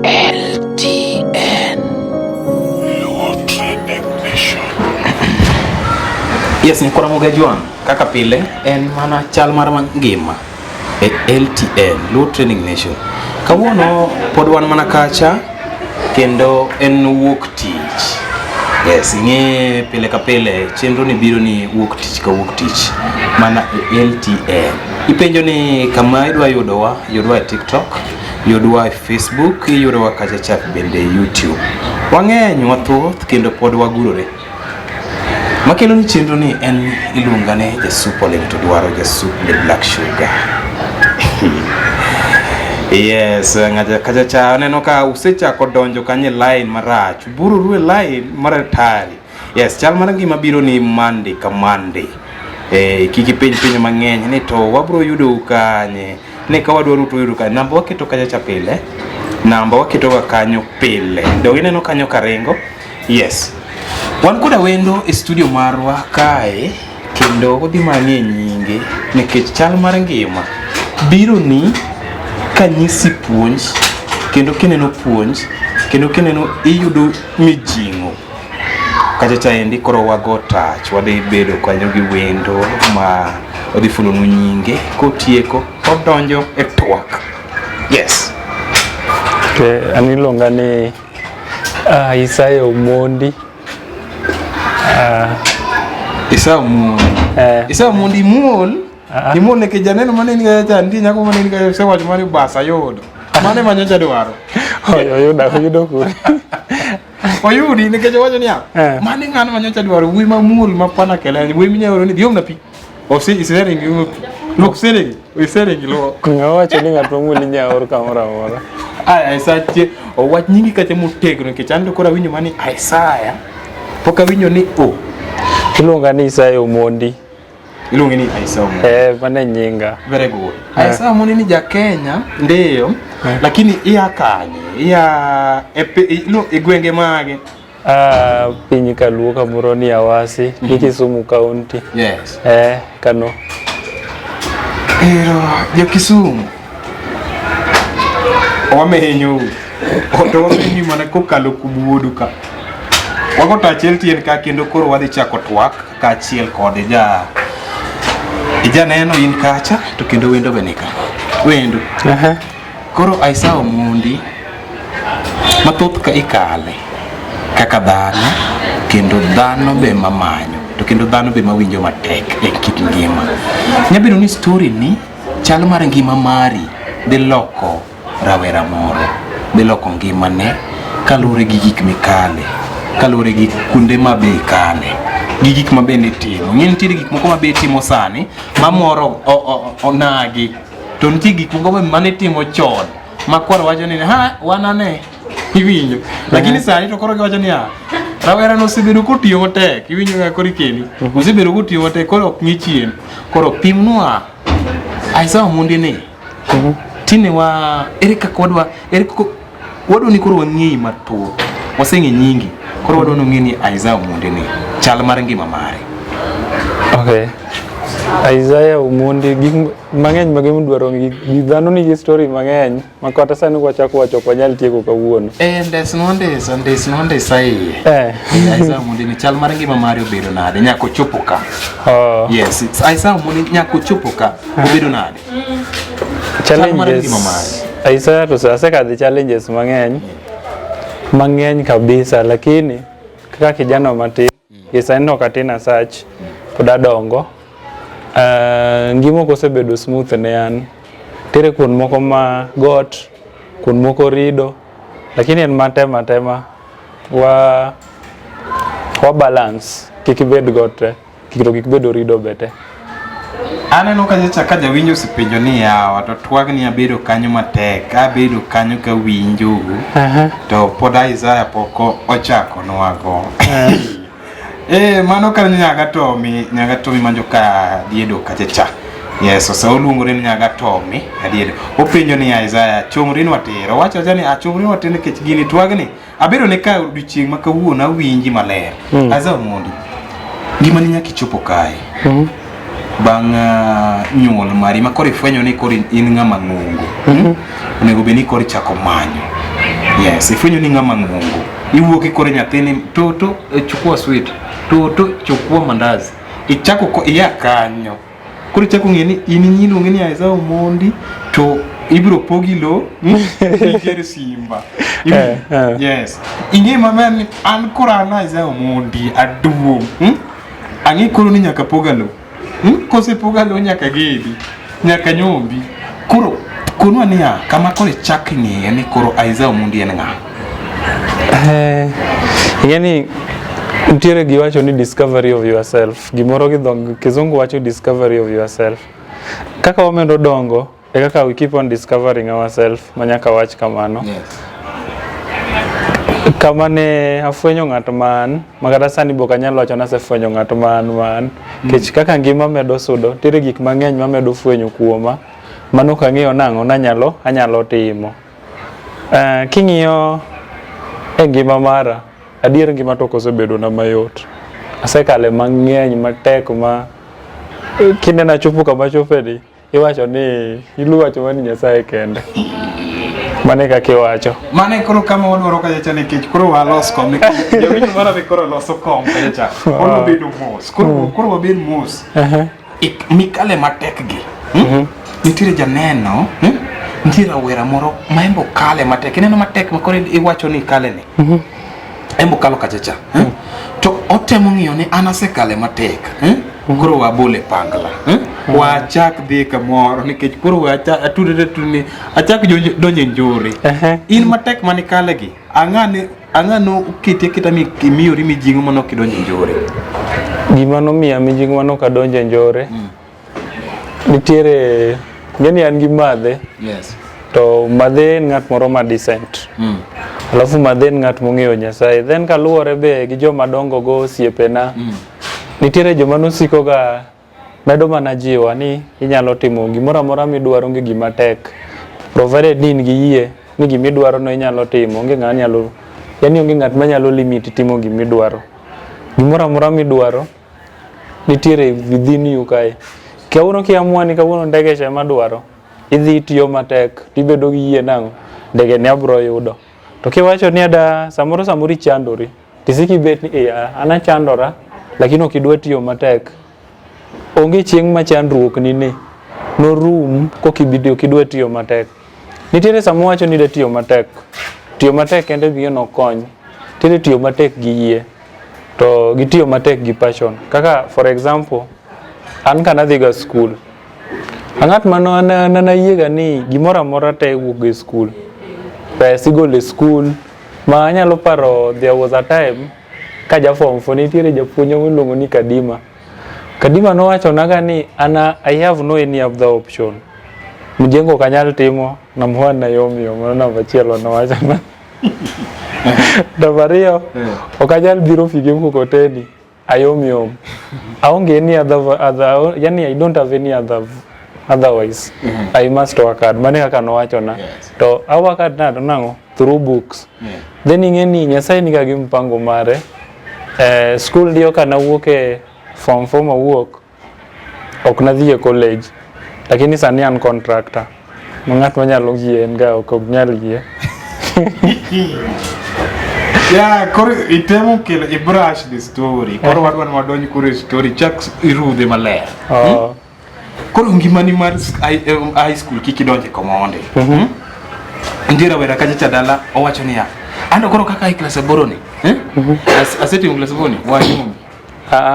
LTN. Luo Trending Nation. Yes, nyikwa Ramogi Ajwang', kaka pile en mana chal mar ngima e LTN, Luo Trending Nation. Kawuono pod wan mana kacha kendo en wuok tich. Yes, ing'e pile ka pile chenro ni biro ni wuok tich ka wuok tich mana e LTN. Ipenjo ni kama idwa yudowa, yudwa e TikTok, yudwa e Facebook, iyudowa kacha cha bende e YouTube. Wang'eny wathoth kendo pod wagurore. Makelo ni chenro ni en iluonga ni Jasup Oling to dwaro Jasup the Black Sugar. Yes, ng'acha kacha cha aneno ka usechako donjo kanyo e line marach. Bururu e line mar hatari. Yes, chal mar ngima biro ni Monday ka Monday. Eh, kik ipenj penjo mang'eny ni to wabro yudou kanye. Ni ka wadwaro to yudo kanye. Namba waketo kacha cha pile. Namba waketo ga kanyo pile. Donge ineno kanyo karingo? Yes. Wan koda wendo e studio marwa kae kendo odhi mang'e nyinge nikech chal mar ngima biro ni kanyisi puonj kendo kineno puonj kendo kineno iyudo mijing'o kacha chaendi koro wago tach wadhi bedo kanyo gi wendo ma odhi fulonu nyinge kotieko odonjo e twak yes Okay, an iluonga ni Isaya Omondi. Isaya Omondi. Isaya Omondi imuol. Imuol nikech janeno maneni kacha cha nitie nyako maneni kacha osewacho mani bas ayudo. Mano ema nyocha dwaro. Oyudo oyudo kure. Oyudi nikech owacho niya, mano e ng'ano ma nyocha dwaro wuoyi mamuol ma pana kelele, wuoyi minyalo oro ni dhi omna pi. Osi iseringi luok seringi, iseringi luok. Ng'ama wacho ni ng'at mamuol inyalo or kamoro amora. Aya Isaya tie owach nyingi kacha motegno nikech an to koro awinjo mani Isaya pok awinjo ni o. Iluonga ni Isaya Omondi. Iluongi ni Isaya Omondi. Eh, mano e nyinga. Very good. Isaya Omondi ni ja Kenya ndiyo, lakini iya kanye? Iya e, e gwenge mage? Piny kaluo kamoro ni Awasi, ni Kisumu County. Yes. Eh, kano. Ero, jo Kisumu. Wamenyo. To wamenyo mana kokalo kuom wuodu ka. Wago to achiel tien ka kendo koro wadhi chako twak kaachiel kod ja ijaneno in kacha to kendo wendo be nika. Wendo. Koro Isaya Omondi mathoth ka ikale kaka dhano kendo dhano be mamanyo to kendo dhano be mawinjo matek e kit ngima. Nyabedo ni story ni chal mar ngima mari dhi loko rawera moro, dhi loko ngimane kaluwore gi gik mikale, kaluwore gi kuonde ma be ikale, gi gik ma bende itimo. Ing'e nitiere gik moko ma be itimo sani mamoro onagi to nitie gik moko be mane itimo chon ma kwar wacho ni ha wan ane iwinjo lakini sani to koro giwacho niya rawera no osebedo kotiyo matek iwinjo kaka koro ikeli osebedo kotiyo matek koro ok ng'i chien koro pimnwa Isaya Omondi ni tine wa ere kaka wadwa ere kaka wadwa ni koro wang'eyi mathoth waseng'e nyingi koro wadwa ni ong'e ni Isaya Omondi ni chal mar ngima mare. Okay. Isaya Omondi gik mang'eny ma gimdwaro gi dhano nigi story mang'eny ma kata sani kwachako wacho ok wanyal tieko kawuono. Eh, ndes nondesa ndes nondesa iye. Isaya Omondi ni chal mar ngima mare obedo nade nyaka ochopo ka. Oh. Yes, Isaya Omondi nyaka ochopo ka obedo nade. Chal mar ngima mare. Isaya to asekadhe challenges mang'eny mang'eny kabisa lakini kaka kijana matin gi sani ok atin as such pod adongo. Ngima ok osebedo smooth ne an. Nitiere kuond moko ma got, kuond moko rido, lakini en mana temo atema wa balance kik ibed got te, to kik bed orido be te. Aneno kacha cha ka jawinjo osepenjo ni yawa to twagni abedo kanyo matek, abedo kanyo kawinjo to pod Isaya pok ochako nwago. Eh, mano ka nyaga Tomi, nyaga Tomi manjo ka diedo kacha cha. Yes, ose oluongore ni nyaga Tomi adier. Openjo ni Isaya, chomri nwa tir. Owacho awacha ni achomri nwa tir nikech gini twagni abedo ne ka odiochieng' ma kawuono awinji maler. Isaya Omondi, ngimani nyaka ichopo kae. Bang' nyuol mari ma koro ifwenyo ni koro in ng'ama ng'ongo. Onego bed ni koro ichako manyo. Yes, ifwenyo ni ng'ama ng'ongo. Iwuok ikore nyathini toto chukua sweet, toto chukua mandazi. Ichako ko iya kanyo. Koro ichako ng'e ni in iluongi ni Isaiah Omondi to ibiro pogi lo iger simba. Yes. Ing'e maber ni an koro an Isaiah Omondi aduong'. Ang'e koro ni nyaka poga lo. Kosepoga lo nyaka gedi, nyaka nyombi. Koro konwa niya, kama koro ichak ng'eyo ni koro Isaiah Omondi en ng'a? Ing'e ni nitiere giwacho ni discovery of yourself. Gimoro gi dho kizungu wacho discovery of yourself. Kaka wamedo dongo e kaka we keep on discovering ourselves manyaka wach kamano. Yes. Kama ne afwenyo ng'at ma an, ma kata sani be ok anyal wacho ni asefwenyo ng'at ma an ma an. Nikech kaka ngima medo sudo, nitiere gik mang'eny mamedo fwenyo kuoma, mano ok ang'eyo nang'o nanyalo anyalo timo. King'iyo e ngima mara, adier ngima to ok osebedona mayot. Asekale mang'eny matek ma kinde nachopo kama achopeni, iwacho ni iluwacho mana ni Nyasaye kende. Mano e kaka iwacho. Mano e koro kama wadwaro kacha cha nikech koro walos kom nikech jawinjo mara be koro loso kom kacha cha. Koro wabedo mos. Koro wabed mos. Mikale matek gi. Nitiere janeno, Nitiere rawera moro ma embo kale matek. Ineno matek ma koro iwacho ni kale ni. Embo kalo kacha cha. To otemo ng'iyo ni an asekale matek. Koro wabole pangla. Wachak dhi kamoro nikech koro wacha atudre ni achak donjo e njore. In matek mane kale gi. Ang'ane ang'ano oketi aketa mi imiyori mijing'o mane ok idonjo e njore. Gima nomiya mijing'o mane ok adonjo e njore, nitiere ng'eni an gi madhe. Yes. To madhe en ng'at moro ma decent. Alafu madhe en ng'at mong'eyo Nyasaye. Then kaluwore be gi joma dongo go osiepena, nitiere joma nosiko ga medo mana jiwa ni inyalo timo gimoro amora midwaro, onge gima tek. Provided ni in gi yie ni gimidwaro no inyalo timo, onge ng'ama nyalo, yani onge ng'at manyalo limit timo gimidwaro. Gimoro amora midwaro nitiere within you kae. Kawuono kiamua ni kawuono ndege cha ema adwaro, idhi itiyo matek tibedo gi yie nang'o, ndege ni abro yudo. To kiwacho ni ada samoro samoro ichandori, tisiko ibet ni eh, an achandora lakini ok idwa tiyo matek. Onge chieng' ma chandruok ni ni norum kok idwa tiyo matek. Nitiere sama wacho ni idwa tiyo matek. Tiyo matek kende biyo nok kony. Nitiere tiyo matek gi yie. To gi tiyo matek gi passion. Kaka for example, an kanadhi ga school, ang'at mano nayiega ni gimoro amora te wuok e school. Pesa igolo e school. Ma anyalo paro there was a time ka ja form 4 nitiere japuonj miluongo ni Kadima. Kadima nowachonaga ni an I have no any other option. Mjengo ok anyal timo, number one nayom yom, mano namba achiel nowachona. Namba ariyo, ok anyal biro fige mkokoteni, ayom yom. Aonge any other, yani I don't have any other otherwise. I must work hard. Mano e kaka nowachona. Yes. To I work hard nade nang'o? Through books. Yeah. Then ing'e ni Nyasaye niga gi mpango mare. School ndiyo ka nawuok e form 4 mawuok, ok nadhi e college. Lakini sani an contractor. Ma ng'at manyalo yie en ga ok nyal yie. Yeah, koro itemo kelo i brush the story. Koro wadwa ni wadonj koro e story chak irudhe maler. Oh. Koro ngimani mar high school kik idonje komonde. Nitie rawera kacha cha dala owacho niya, ando koro kaka ai klas aboro ni. Asetimo klas aboro ni, wanyombo.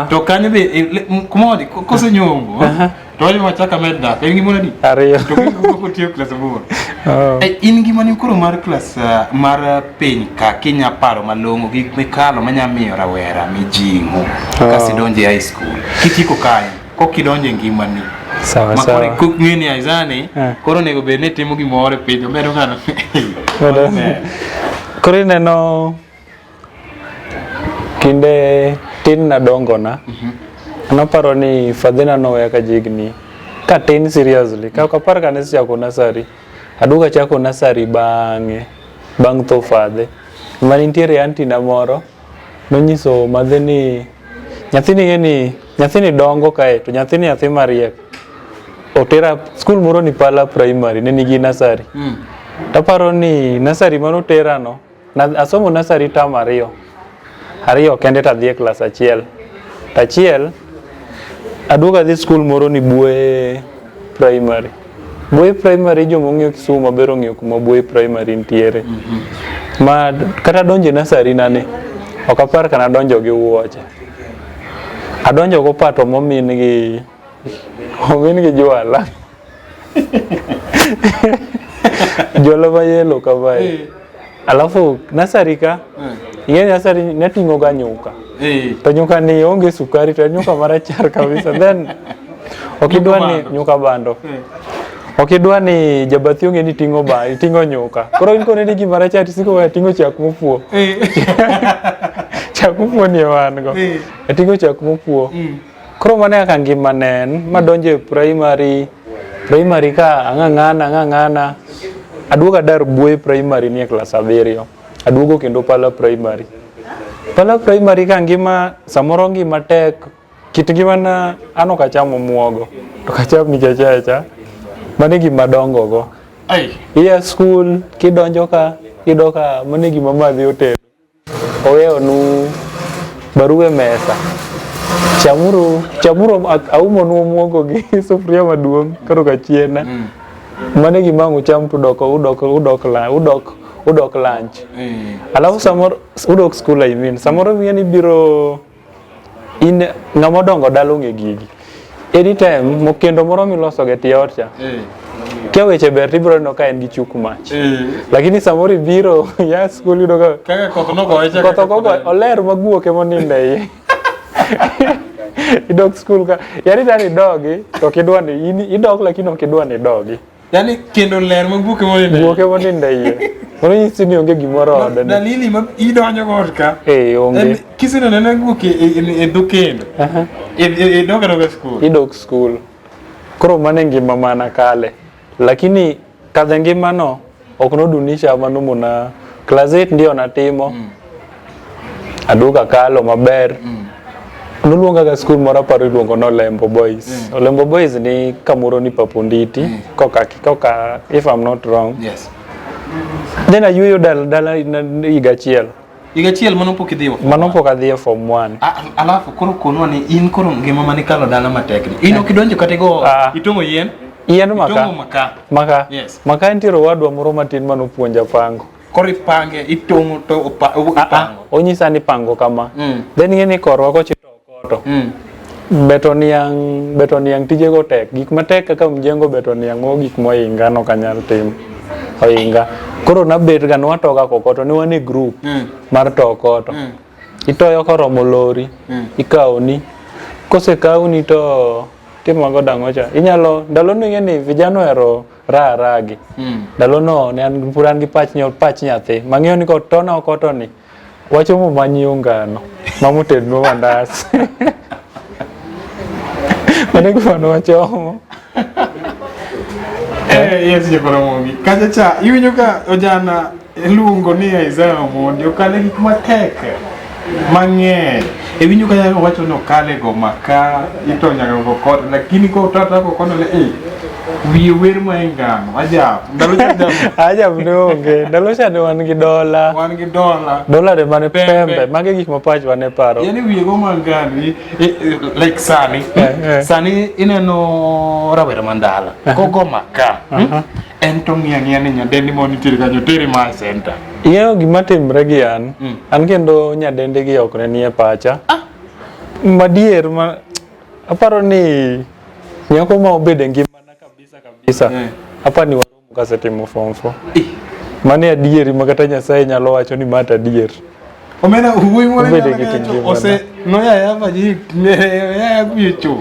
To kanyo be kuma kosenyombo to wadhi wachak amed dak. En gimoro adi? Ariyo. To pok otiyo klas aboro. Oh. In ngimani koro mar klas mar piny ka kinya paro malong'o gik mikalo manya miyo rawera mijing'o kasidonjo e high school kitieko kae kok idonjo e ngimani Sawa ma koro sawa. kok ng'e ni Isaiah ni koro onego bed ni timo gimoro e piny omedo ng'ano. Koro ineno kinde tin nadongona, naparo ni fadhina noweya ka jigni katin seriously ka ok apar ka nasechako nursery aduogo achako nursery bang'e bang' tho fadhe ma nitiere aunty na moro nonyiso madhe ni nyathini ing'e ni nyathini dongo kae to nyathini nyathi mariek otera skul moro ni Pala Primary ne nigi nursery. Taparo ni nursery manotera no, asomo nursery term ariyo. Ariyo kende tadhi e klas achiel. Tachiel, aduogo adhi skul moro ni Bwe Primary. Bwe Primary joma ong'eyo Kisumu maber ong'eyo kuma Bwe Primary nitiere. Ma kata donjo e nursery na ni, ok apar ka nadonjo gi wuoche. Adonjo gopato momin gi omin gi jwala. Jwala ma yellow kamae. Alafu nursery ka, ing'e nursery nating'o ga nyuka. To nyuka ni onge sukari to en nyuka marachar kabisa. Then ok idwa ni nyuka bando. Ok idwa ni jabathi ong'e ni iting'o ba iting'o nyuka. Koro in kone ni gima rachar tisiko ka iting'o chak mopuo. Chak mopuo ni wan go. Ating'o chak mopuo. Koro mano e kaka ngima ne en. Madonjo e primary, primary ka ang'ang'ana ang'ang'ana. Aduogo adar Bwe primary nie klas abiriyo. Aduogo kendo Pala primary. Pala primary ka ngima samoro ngima tek. Kit ngimana an ok acham omuogo. To ok acham michachacha. Mano e gima adongo go. Iya skul kidonjo ka iyudo ka mano e gima madhi otedo. Oweyonu barua e mesa. Chamuru, chamuru aumonu omuogo gi sufuria maduong' koro kachiena. Mano e gima ang' ucham to udok udok udok la udok udok lunch. Alafu samoro udok school I mean. Samoro ing'e ni ibiro in ng'ama odongo dala ong'e gigi. Anytime kendo moro miloso go e tie ot cha. Kia weche ber tibiro neno ka en gi chuk mach. Lakini samoro ibiro ya school yudo ka Kaka koth nogoye cha. koth ok ogoye, oler ma guok ema onindo e iye. Idok school ka, yani tani idogi to ok idwa ni in idok lakini ok idwa ni idogi. Yani kendo ler ma guok ema onindo e iye. Guok ema onindo e iye. Mano nyisi ni onge gimoro ode ni. Dalili ma idonjo go ot ka. Eh, onge. En kiseneno nena guok e dho kendo. Idok adoka school. Idok school. Koro mano e ngima mana kale. Lakini kadho ngima no ok nodunisha manomona class 8 ndio natimo. Aduogo akalo maber. Noluonga ga skul moro aparo iluongo ni Olembo Boys. Olembo Boys ni kamoro ni Paponditi koka koka if I'm not wrong. Yes. Then ayueyo dala dala higa achiel. Higa achiel mano pok idhi. Mano pok adhi e form 1. Alafu koro konwa ni in koro ngima mane kalo dala matek ni. In ok idonjo kata igo itong'o yien. Yien maka. Itong'o maka. Maka. Yes. Maka nitiere owadwa moro matin manopuonja pango. Koro ipange, itong'o to ipango. Onyisa ni pango kama. Then ing'e ni korwa kochito okoto. Beto niang', beto niang' tijego tek. Gik matek kaka mjengo beto niang' mago gik mohinga nok anyal timo. Ohinga. Koro nabet ga nwatoga kokoto ne wan e group mar to okoto. Itoyo koromo lori, ikawoni. Kosekawni to timo godo ang'o cha? Inyalo, ndalono ing'e ni vijana ohero raha raha gi. Ndalono ne an pod an gi pach pach nyathi. Mang'eyo ni kotona okoto ni wachomo manyiewo ngano mama otednwa mandas. Mano e gima ne wachomo. Yes, Jokoromogi. Kacha cha, iwinjo ka ojana iluongo ni Isaiah Omondi okale gik matek mang'eny. Iwinjo ka owacho ni okale go maka ito nyaka go kod lakini ko tata ko kono le eh wiye wer ma engano ajab ndalo cha ajab Ajab ne onge. Ndalo cha ne wan gi dola. wan gi dola Dola ne mane Pembe. pembe. Mage gik ma pachwa ne paro. Yani wiye go mangano like sani sani ineno rawera mandala kogo maka en to ng'iyo ang'iya ni nyadendi moro nitiere kanyo tere ma center Ing'eyo gima timre gi an? An kendo nyadendi gi ok ne nie pacha. Madier ma aparo ni nyako ma obedo e ngimana kabisa kabisa. Aparo ni waromo kasetimo form 4. Mano e adieri ma kata Nyasaye nyalo wacho ni ma to adier. Omena wuoyi moro Obedo nyalo gi kacho, ngimana. ose noya ya noya wicho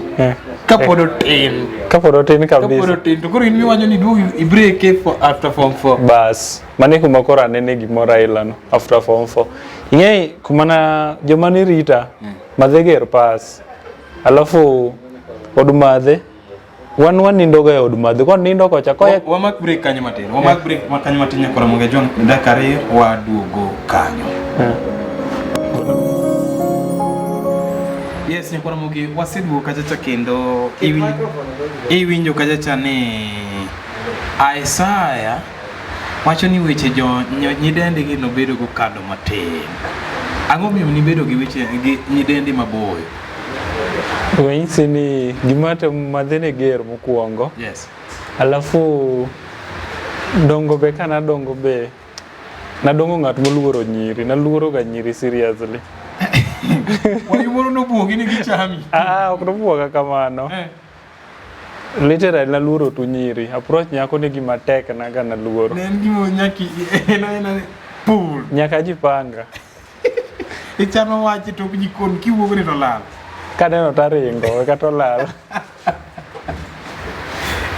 kapod otin Kapod otin kapod kabisa. otin to koro in miwacho ni duog ibreke for after form 4 Bas, mano e kuma koro anene gimoro aila no after form 4. Ing'e kuma na joma ne rita, madhe ger pas. Alafu od madhe wan wanindo ga e od madhe konindo kocha koya Wamak break kanyo matin wamak break kanyo matin nyakora mondo John dakika ariyo waduogo kanyo. Yes, nyakora mogi waseduogo kacha cha kendo iwinjo kacha cha ni Isaiah Wacho ni weche jo nyidendi gi nobedo go kado matin. Ang'o miyo nibedo gi weche gi nyidendi maboyo? Wanyisi ni gima madhine ger mokwongo. Yes. Alafu dongo be ka nadongo be nadongo ng'at moluoro nyiri, naluoro ga nyiri seriously. Wayu moro nobuogi ni gichami. Ah, ok nobuoga kamano. Eh. Literally naluoro tu nyiri. Approach nyako ni gima tek na ga naluoro. Ne en gima nyaki en aena pur. Nyaka jipanga. Ichano wach e tok jikon kiwuok ni to lal. Kaneno taringo kata olal.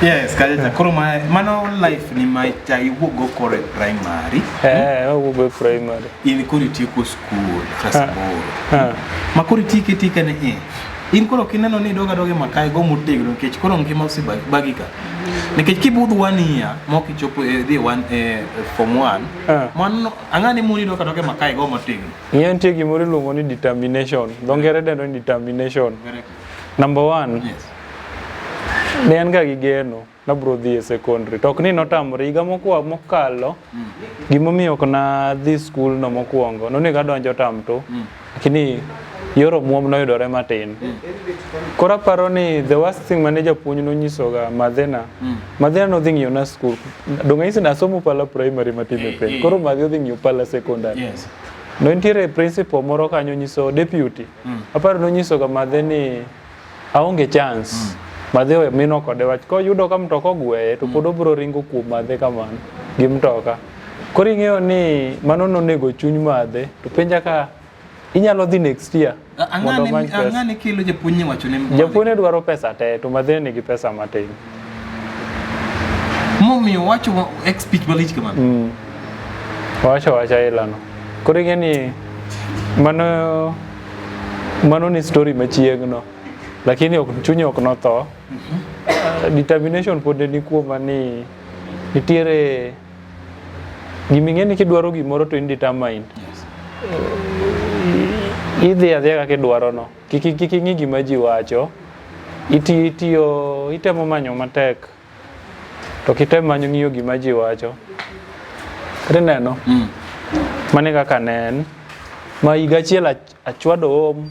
Yes, kacha cha. Koro mano life ni ma cha iwuok go koro e primary. Eh, awuok e primary. In koro itieko school klas aboro. Ah. Ma koro itieke itieke ni eh. In koro kineno ni idog adoga e makai go motegno nikech koro ngima osebagi ka. Nikech kibudho one year mok ichopo e dhi one e form one. Ah. Mano ang'ani moni idok adoga e makai go motegno. Ing'eyo nitie gimoro iluongo ni determination. Dho ngere dendo ni determination. Very good. Number one, Yes. ne an ga gi geno nabro dhi e secondary. To ok ni notamore higa mokalo gimomiyo ok nadhi skul no mokwongo nonego adonjo tam to lakini yor omuom noyudore matin. Koro aparo ni the worst thing mane japuonj nonyisoga madhena, madhena nodhi ng'iyo na skul. Donge anyisi ni asomo pala primary matime penj. Koro madhi odhi ng'iyo pala secondary. Yes. No nitiere principal moro kanyo nyiso deputy. Aparo nonyisoga madhe ni aonge chance. Madhe owe mino kode wach. Koyudo ka mtoka ogweye to pod obiro ringo kuom madhe kamano gi mtoka. Koro ing'eyo ni mano nonego chuny madhe to penja ka inyalo dhi next year mondo omany pesa. Ang'ane kelo japuonj ni wacho ne Japuonj ne dwaro pesa te to madhe nigi pesa matin. Momiyo wacho ex speech malich kamano. Wacho wacha ilano. Koro ing'e ni mano mano ni story machiegno. Lakini ok chunye ok notho. Determination pod ne ni kuoma ni nitiere gima ing'e ni kidwaro gimoro to in determined. Yes. Idhi adhiya kaka idwaro no. Kik kik ing'i gima ji wacho. Iti itiyo itemo manyo matek. To kitem manyo ng'iyo gima ji wacho. Kata ineno? Mano e kaka ne en. Ma higa achiel achwado home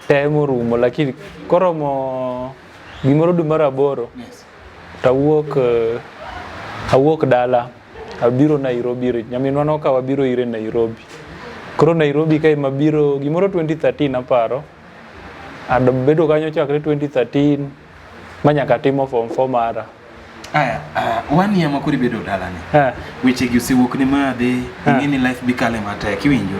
te morumo lakini koromo gimoro dwe mar aboro Yes. to awuok awuok dala abiro Nairobi ire nyaminwa nokawa abiro ire Nairobi. Koro Nairobi kae mabiro gimoro 2013 aparo. Abedo kanyo chakre 2013 ma nyaka atimo form 4 mara. Aya, one year ma koro ibedo dalani. Eh. Weche gi osewuok ne madhe, ing'e ni life bikale matek, iwinjo?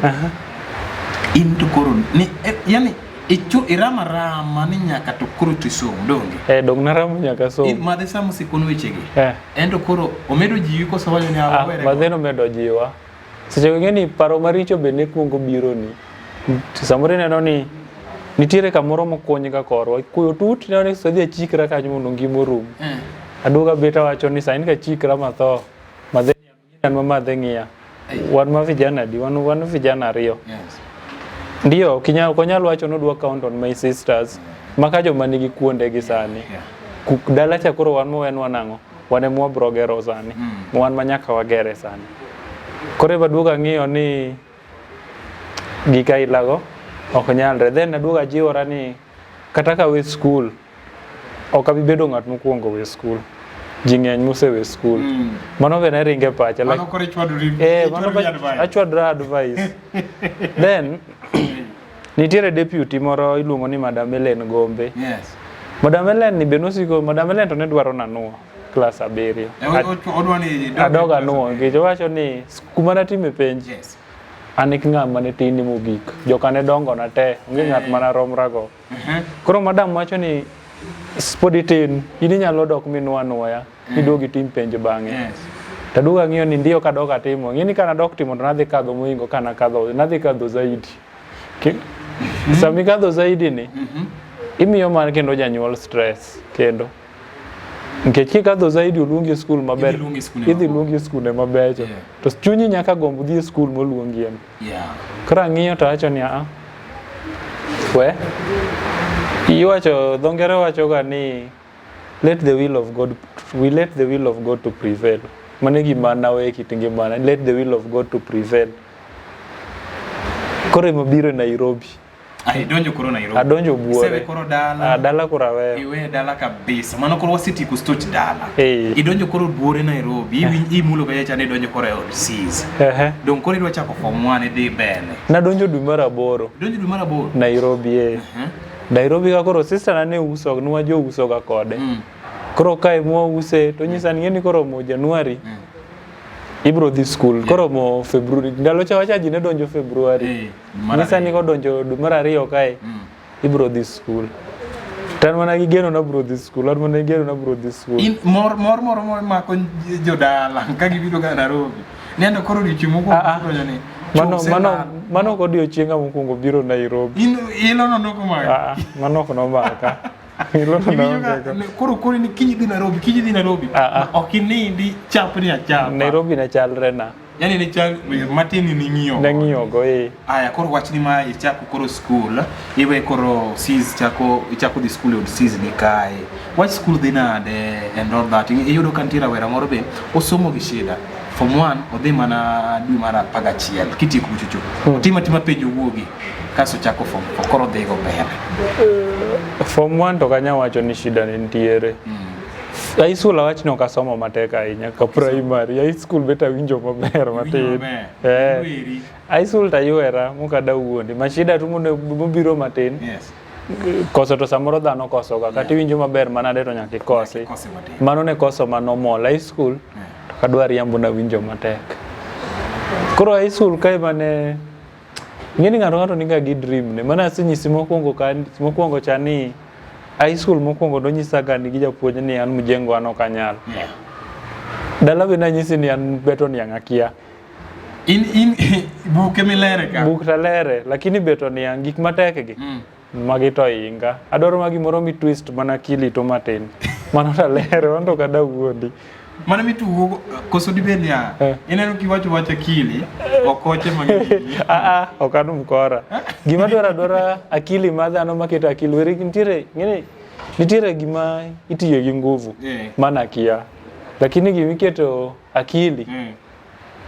In to koro ni yani ichu irama rama ni nyaka to koro tisom donge? Eh, dong naramo nyaka som. In madhe sama osekon weche gi. Eh. En to koro omedo jiwi koso wacho ni Ah, awere. madhe nomedo jiwa. Seche go ing'e ni paro maricho be ne kuongo bironi. Samoro ineno ni nitiere kamoro mokuny ga korwa. Kuyo tut ineno ni sadhi achikra kanyo mondo ngima orum. Eh. Aduogo abet awacho ni sani kachikra matho, madhe an ma madhe ng'iya. Wan ma vijana adi? Wan vijana ariyo. Yes. Ndiyo, ok onyal wacho ni odwa count on my sisters. Maka joma nigi kuonde gi sani. Yeah. Dala cha koro wan mowenwa nang'o? Wan ema wabro gero sani. Wan ma nyaka wagere sani. Koro eba aduogo ang'iyo ni gik ailago ok nyalre. Then aduogo ajiwora ni kata ka awe skul, ok abi bedo ng'at mokwongo we skul. Ji ng'eny mosewe skul. Mano be ne ringo e pacha. Mano koro ichwadori. Eh, mano ichwadori advice. achwadra advice. Then nitiere deputy moro iluongo ni Madam Ellen Gombe. Yes. Madam Ellen ni be nosiko, Madam Ellen to ne dwaro nanuo klas abiriyo. Eh, odwa ni Adog anuo nikech owacho ni kuma natime penj Yes. an e ng'ama ne tin mogik. Joka ne dongo na te, onge ng'at mana romrago. Koro madam wacho ni pod itin, in inyalo dok minuo anuoya, iduog itim penj bang'e. Yes. To aduogo ang'iyo ni ndiyo kadok atimo. Ing'e ni kanadok timo to nadhi kadho mohingo kanakadho, nadhi kadho zaidi. Sama ikadho zaidi ni, imiyo mar kendo janyuol stress kendo. Nikech kikadho zaidi oluongi e skul maber, Idhi luongi e skunde idhi luongi e skunde mabecho. Yeah. To chunyi nyaka gomb dhi e skul moluongie. Yeah. Koro ang'iyo to awacho ni a we iwacho dho ngere wacho ga ni let the will of God we let the will of God to prevail. Mano e gima nawe e kit ngimana. Let the will of God to prevail. Koro ema biro Nairobi. Ah, idonjo koro Nairobi. Adonjo buore. Isewe koro dala. Ah, dala koro aweyo. Iwe dala kabisa. Mano koro wasetieko stoch dala. Eh. Idonjo koro buore Nairobi. Imulo kacha cha ni idonjo koro e od sis. Ehe. Dong koro idwa chako form 1 idhi mbele. Nadonjo dwe mar aboro Idonjo dwe mar aboro. Nairobi eh. Nairobi ka koro sister na ne uso, nwa jouso ga kode. Koro kae mwause to nyisa ni ng'eni koromo January ibro dhi school. Koromo February. Ndalo cha wacha ji ne donjo February. Eh, mar Nyisa ni ariyo. kodonjo dwe mar ariyo kae ibro dhi school. To an mana gi geno nabro dhi school, an mana gi geno nabro dhi school. In mor mor moro moro mako jodala ka gibiro ga Nairobi. Nendo koro odiochieng' mokwongo Ah, ah. donjo ni. Mano chok mano selal. mano ok odiochienga mokwongo biro Nairobi. In ilono nokomako. Ah, ah, mano ok nomaka. Ilono Iwinjo ka naonge go. koro koro ni kiny idhi Nairobi, kiny idhi Nairobi. Ah, ah. Ok inindi chapni achapa. Nairobi ne chalre na. Yani ne chal matin ni ng'iyo. Nang'iyo go eh. Aya koro wachni ma ichako koro school, iwe koro sis chako ichako dhi school e od sis ni kae. Wach school dhi nade and all that. Iyudo ka nitie rawera moro be osomo gi shida. Form 1 odhi mana dwe mar 11 kitieko kuchocho. Otimo atima penjo owuogi. Kaso chako form 4 koro odhi go mbele. Form 1 to kanya wacho ni shida ne nitiere. High school awach ni ok asomo matek ahinya ka primary. High school bet awinjo maber matin. maber. Eh. Iweri. High school tayuera mokada wuondi. Ma shida tu mobiro matin. Yes. Koso to samoro dhano kosoga. Kata iwinjo maber manade to nyaka ikosi. Ikosi matin. Mano ne koso manomol. High school to kadwa riambo nawinjo matek. Koro high school kae mane ing'e ni ng'ato ng'ato niga gi dream ne. Mane asenyisi mokwongo ka mokwongo cha ni high school mokwongo nonyisa ga ni gi japuonj ni an mjengo an ok anyal. Yeah. Dala be nanyisi ni an beto niang' akia. In buke milere ka. Buk talere, lakini beto niang' gik matek gi. Magi to inga. Adwaro ma gimoro mi twist mana akili to matin. Mano talere, mano to ok ada wuondi. Mano mitugo koso dibed niya. Eh. Ineno kiwacho wach akili okoche mang'eny. Ah, ah, ok an mkora. Gima dwaro adwara akili ma dhano maketo akili. Weri nitiere, ng'eni, nitiere gima itiyo gi nguvu. Eh. Mana akia. Lakini gima iketo akili,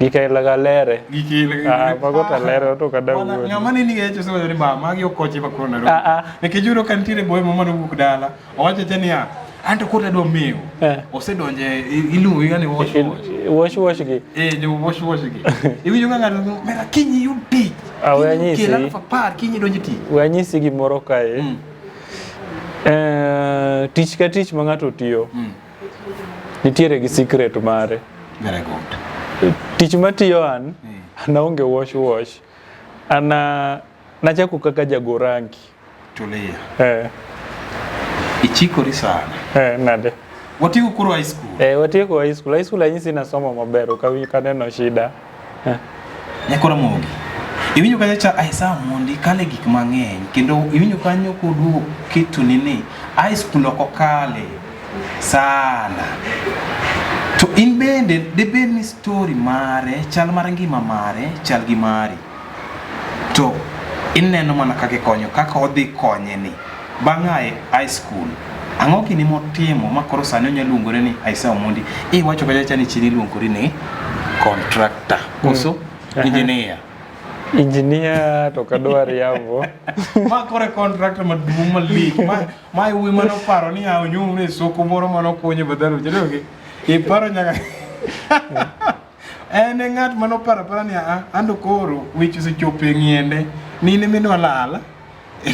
gikaila ga lere. Gikile. Ah, mago to lere to ok ada Mana- wuondi. Ng'ama ne nigi echo osewacho ni ba magi okoche ma koro Nairobi. Ah, ah. Nikech iyudo ka nitiere boy moro manowuok dala, owacho acha niya, anto koro adwa mewo. Eh. Osedonje iluongo gi ni wash wash. Wash wash gi. Eh, jo wash wash gi. Iwinjo ka ng'ato mera kiny iyud tich. Ah, we Kiny anyisi. kel 10,000 kiny idonje tich. We anyisi gimoro kae. Eh, tich ka tich ma ng'ato tiyo nitiere gi secret mare. Very good. Tich matiyo an, an aonge wash wash. An nachako kaka jago rangi. Tulia. Eh, Ichikori sana. eh, nade. Watieko koro high school. Eh, watieko high school. High school anyisi nasomo maber, ok awinj kaneno shida. Eh. Nyakora Mogi. Iwinjo kacha cha Isaiah Mondi kale gik mang'eny kendo iwinjo kanyo koduogo ketoni ni high school ok okale sana. To in bende dibed ni story mare, chal mar ngima mare, chal gi mari. To ineno mana kaka ikonyo, kaka odhi konye ni. Bang' ae high school, ang'o gini motimo ma koro sani onyalo luongore ni Isaiah Omondi? Iwacho kacha cha ni chini iluongori ni contractor, koso engineer. Engineer to ok adwa riambo. Ma koro e contractor maduong' malich. Ma wuoyi mane oparo ni a onyumre e soko moro mane okunyo e bath aluche. Donge? Iparo nyaka en e ng'at mane oparo apara ni a anto koro weche osechopo e ng'iende. Ni in ema lal.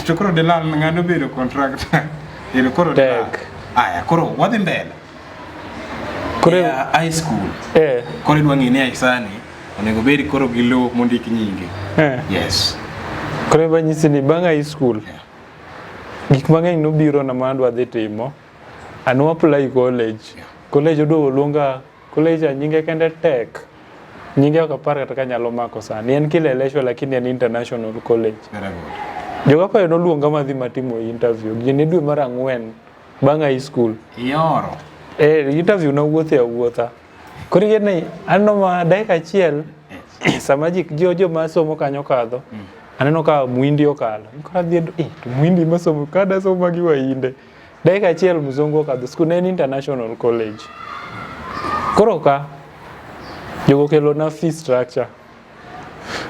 To koro dilal ng'ano bedo contractor. Ero koro dilal. Tek. Aya, koro wadhi mbele. Koro Ya high school. eh, Koro idwa ng'e ni sani onego bed koro gi lowo mondik nyinge. eh. Yes. Koro eba nyisi ni bang' high school Yeah. gik mang'eny nobiro na ma adwa dhi timo. An apply college. Yeah. College oduogo luonga, college a nyinge kende tek. Nyinge ok apar kata kanyalo mako sani. En Kileleshwa lakini en international college. Very good. Jogapayo noluonga madhi matimo interview. Gini dwe mar ang'wen bang' high school. Ioro. Eh, interview nawuothe awuotha. Koro ing'e ni aneno ma dakika achiel sama ji jo joma somo kanyo kadho aneno ka muhindi okalo. Koro adhi to muhindi masomo kada somo gi wahinde. Dakika achiel mzungu okadho. Skul ne en international college. Koro ka Jogo kelona fee structure.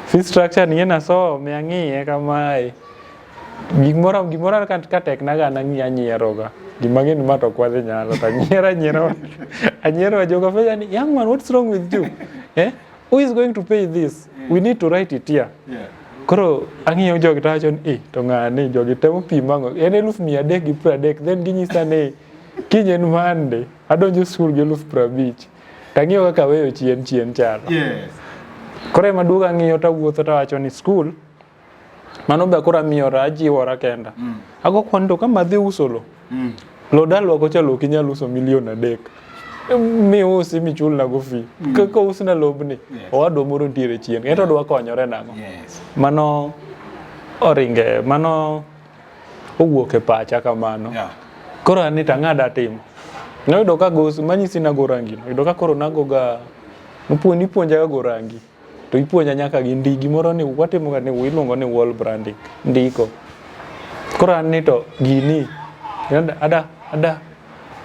Fee structure ni en asome ang'iye kamae. Gimoro gimoro ka ka tekna ga nang'iyo anyieroga. Gima ng'e ni ma to ok wadhi nyalo to anyiero anyiero anyiero jogo penja ni young man what's wrong with you? Eh? Who is going to pay this? We need to write it here. Koro ang'iyo jogi to awacho ni eh, to ng'ani jogi temo pimo ang'o? En 330,000 then ginyisa ni kiny en Monday adonjo school gi 50,000. Tang'iyo kaka aweyo chien chien chalo. Koro ema duogo ang'iyo tawuotho tawacho ni school mano be koro amiyora ajiwora kenda. Ago kwan to kama adhi uso lo. Lo dalwa kocha lo ok inyal uso milion 3. Miusi michulna go fee. Kaka usna lobni, owadwa moro nitiere chien. Ento odwa konyore nang'o? Mano oringe, mano owuok e pacha kamano. Koro an ni to ang'ada timo. Noyudo ka go manyisi nago rangi no. Oyudo ka koro nago ga nopuonj ipuonja ga go rangi. To ipuonja nyaka gi ndi gimoro ni watimo ga ni iluongo ni wall branding ndiko. Koro an ni to gini ada ada ada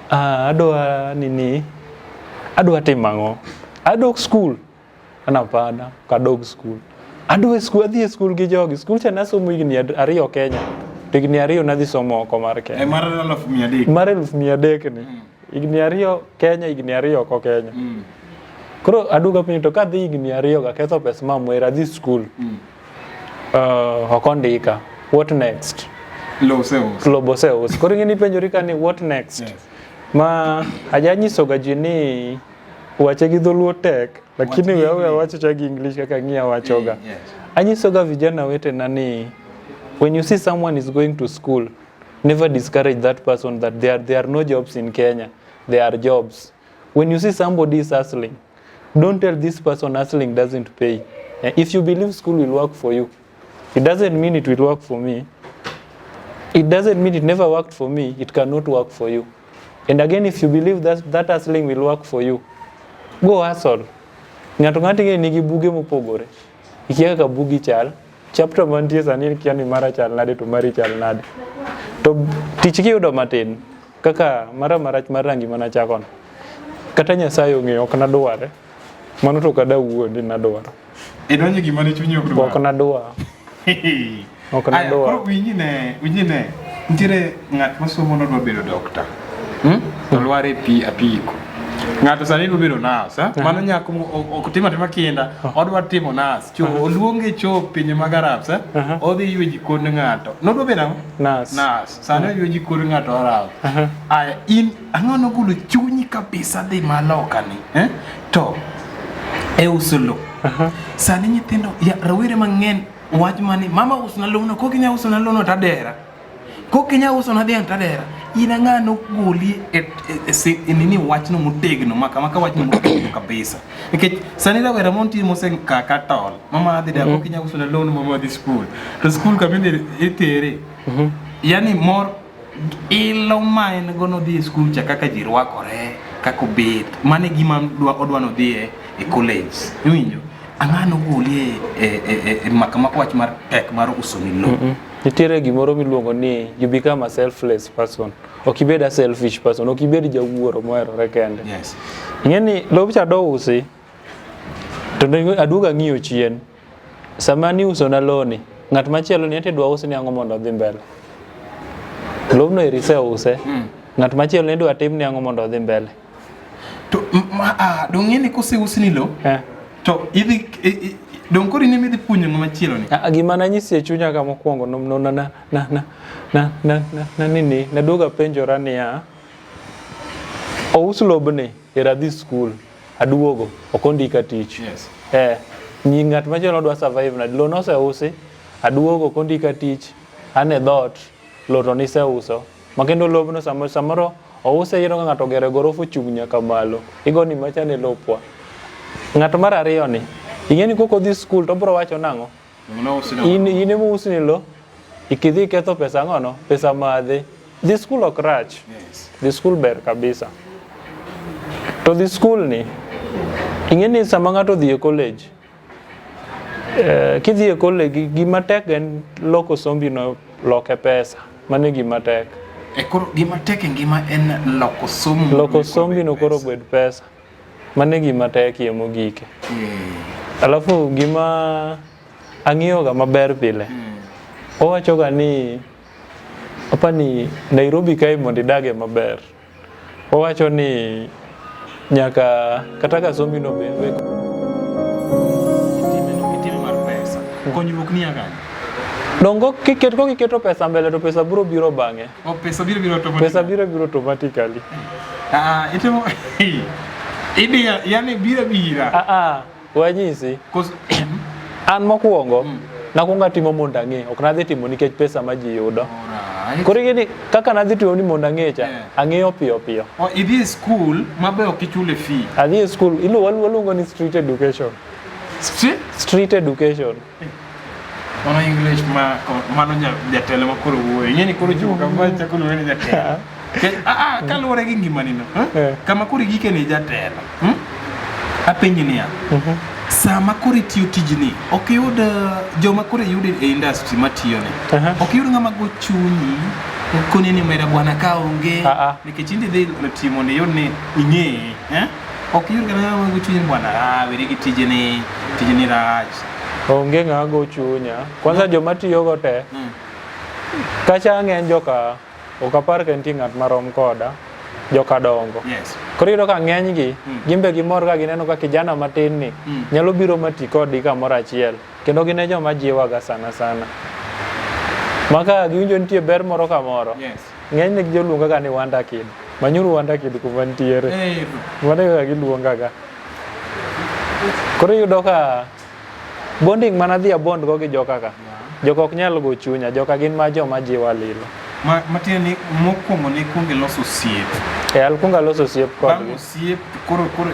adwa nini adwa timo ang'o? Adok school. An hapana, ok adog school. Adwa school, adhi e school gi jogi. School cha nasomo higni 2 Kenya. To higni 2 nadhi somo oko mar Kenya. E mar 300,000. Mar 300,000 ni. Higni 2 Kenya, higni 2 oko Kenya. Koro aduogo piny to kadhi higni 2 ga ketho pesa ma mwera adhi school. Ok ondika. What next? Lo oseus. Lobo oseus. Koro ing'e ni ipenjori ka ni what next? Ma ajanyiso ga ji ni wache gi dholuo tek lakini we awe wacho cha gi English kaka ng'iya wachoga. Anyiso ga vijana wetena ni when you see someone is going to school never discourage that person that there are no jobs in Kenya. There are jobs. When you see somebody is hustling, don't tell this person hustling doesn't pay. If you believe school will work for you, it doesn't mean it will work for me. It doesn't mean it never worked for me. It cannot work for you. And again, if you believe that that hustling will work for you, go hustle. Ng'ato ng'ato ing'e nigi buge mopogore. Ikia kaka bugi chal. Chapter mantie sani ikia ni mara chal nade to mari chal nade. To tich kiyudo matin, kaka mara marach mar rangi mana chakono. Kata Nyasaye ong'eyo ok nadware. Mano to kada wuondi nadwaro. Idonjo gima ne chunyi ok dwar. Ok nadwar. Ok Aya, nadwar. koro winji ne, winji ne. Nitiere ng'at masomo nodwa bedo doctor. To lwar e pi apiko. Ng'ato sani dwa bedo nurse, eh? Mano nyako ok timo atima kinda, odwa timo nurse. Cho oluonge cho pinje mag Arabs, eh? Odhi ywe jikond ng'ato. Nodwa bedo ang'o? Nurse. Nurse. Sani oywe jikond ng'ato Arab. Aya, in ang'o nogolo chunyi kabisa dhi maloka ni, eh? To e uso lo. Sani nyithindo, ya, rawere mang'eny wach mani, mama usna lono, kok inya usona lono to adera. Kok inya usona dhiang' to adera. In ang'a nogoli e, e, e, e nini wachno motegno, maka maka wachno motegno kabisa. Nikech sani rawera moro nitie mosekaka tol. Mama adhi dala, kok inya usona lono, mama adhi school. To school kama idhi itere. Yani mor ilo ma en go nodhi e school cha kaka ji rwakore, kaka obet. Mano e gima odwa nodhiye e college. Iwinjo? Ang'a nogoli e, e, e, e maka maka wach mar tek mar uso ni lo. Nitiere gimoro miluongo ni you become a selfless person. Ok ibed a selfish person, ok ibed jawuoro moherore kende. Ing'e ni lob cha dousi to ne aduogo ang'iyo chien. Sama niuso na loni, ng'at machielo ni ati dwa usi ni ang'o mondo odhi mbele. Lobno eri iseuse. Ng'at machielo ni dwa tim ni ang'o mondo odhi mbele. To ma a dong' ing'e ni koseusni lo to idhi dong' koro in ema idhi puonjo ng'ama chielo ni. Gima nanyisi e chunya ka mokwongo no no na na na na na na na na nini naduogo apenjora niya ous lobni ero adhi school aduogo ok ondika tich. Nyi ng'at machielo dwa survive nade lo noseusi aduogo ok ondika tich an e dhoot lo to niseuso ma kendo lobno samoro ouse iyudo ka ng'ato ogero gorofa ochung' nyaka malo igo ni macha ne lopwa. Ng'at mar ariyo ni ing'e ni kok odhi school to obiro wacho nang'o? In in ema ousni lo ikidhi iketho pesa ang'ono? Pesa madhe. Dhi school ok rach. Dhi school ber kabisa. To dhi school ni ing'e ni sama ng'ato odhi e college kidhi e college gima tek en loko sombi no loke pesa. Mano e gima tek. E koro gima tek e ngima en loko somo Loko sombi no koro obed pesa. Mano e gima tekie mogik. Alafu gima ang'iyoga maber pile, owachoga ni apani Nairobi kae mondo idage maber. Owacho ni nyaka kata ka sombi no be we Itime mar pesa. Konyruok ni kanye? Dongo kiket kok iketo pesa mbele to pesa biro biro bang'e. Oh, pesa biro biro automatically. Pesa biro biro automatically. Ah, itimo idhi yani biro bira. Ah ah, wanyisi. Cause An mokwongo nakwongo atimo mondo ang'e, ok nadhi timo nikech pesa ma ji yudo. Alright. Koro ing'e ni kaka nadhi timo ni mondo ang'e cha, Yeah. ang'eyo piyo piyo. Oh, idhi e school mabe ok ichule fee. Adhi e school, waluongo ni street education. Street? Street education. Mano English ma mano jatelo ma koro wuoyo. Ing'e ni koro jiwo kama chako luonge ni jatelo. Kaluwore gi ngimani no. Eh. Kama koro igike ni jatelo. Apenji niya. Sama koro itiyo tijni, ok iyud joma koro iyudo e industry matiyone. Ok iyud ng'ama go chunyi koni ni omera bwana ka onge nikech in idhi timo ni iyud ni ing'eye. Eh? Ok iyud kata ng'ama go chunyi ni bwana ah weri gi tijni, tijni rach. Onge ng'ama go chunya. Kwanza joma tiyogo te, kacha ng'eny joka ok apar ka nitie ng'at marom koda, joka dongo. Yes. Koro iyudo ka ng'enygi, gin be gimor ka gineno ka kijana matin ni nyalo biro ma ti kodgi kamoro achiel. Kendo gin e joma jiwaga sana sana. Ma ka giwinjo nitie ber moro kamoro, Yes. ng'enyne joluongaga ni Wonder Kid. Manyuru Wonder Kid kuma nitiere. Eh, Mano e kaka giluongaga. Koro iyudo ka bonding mana dhi abond go gi joka ka. Joka ok nyal go chunya, joka gin ma joma jiwa lilo. Ma matiende ni mokwongo ne ikwongo iloso osiep. E alkwongo aloso osiep Bang' kodgi. osiep koro koro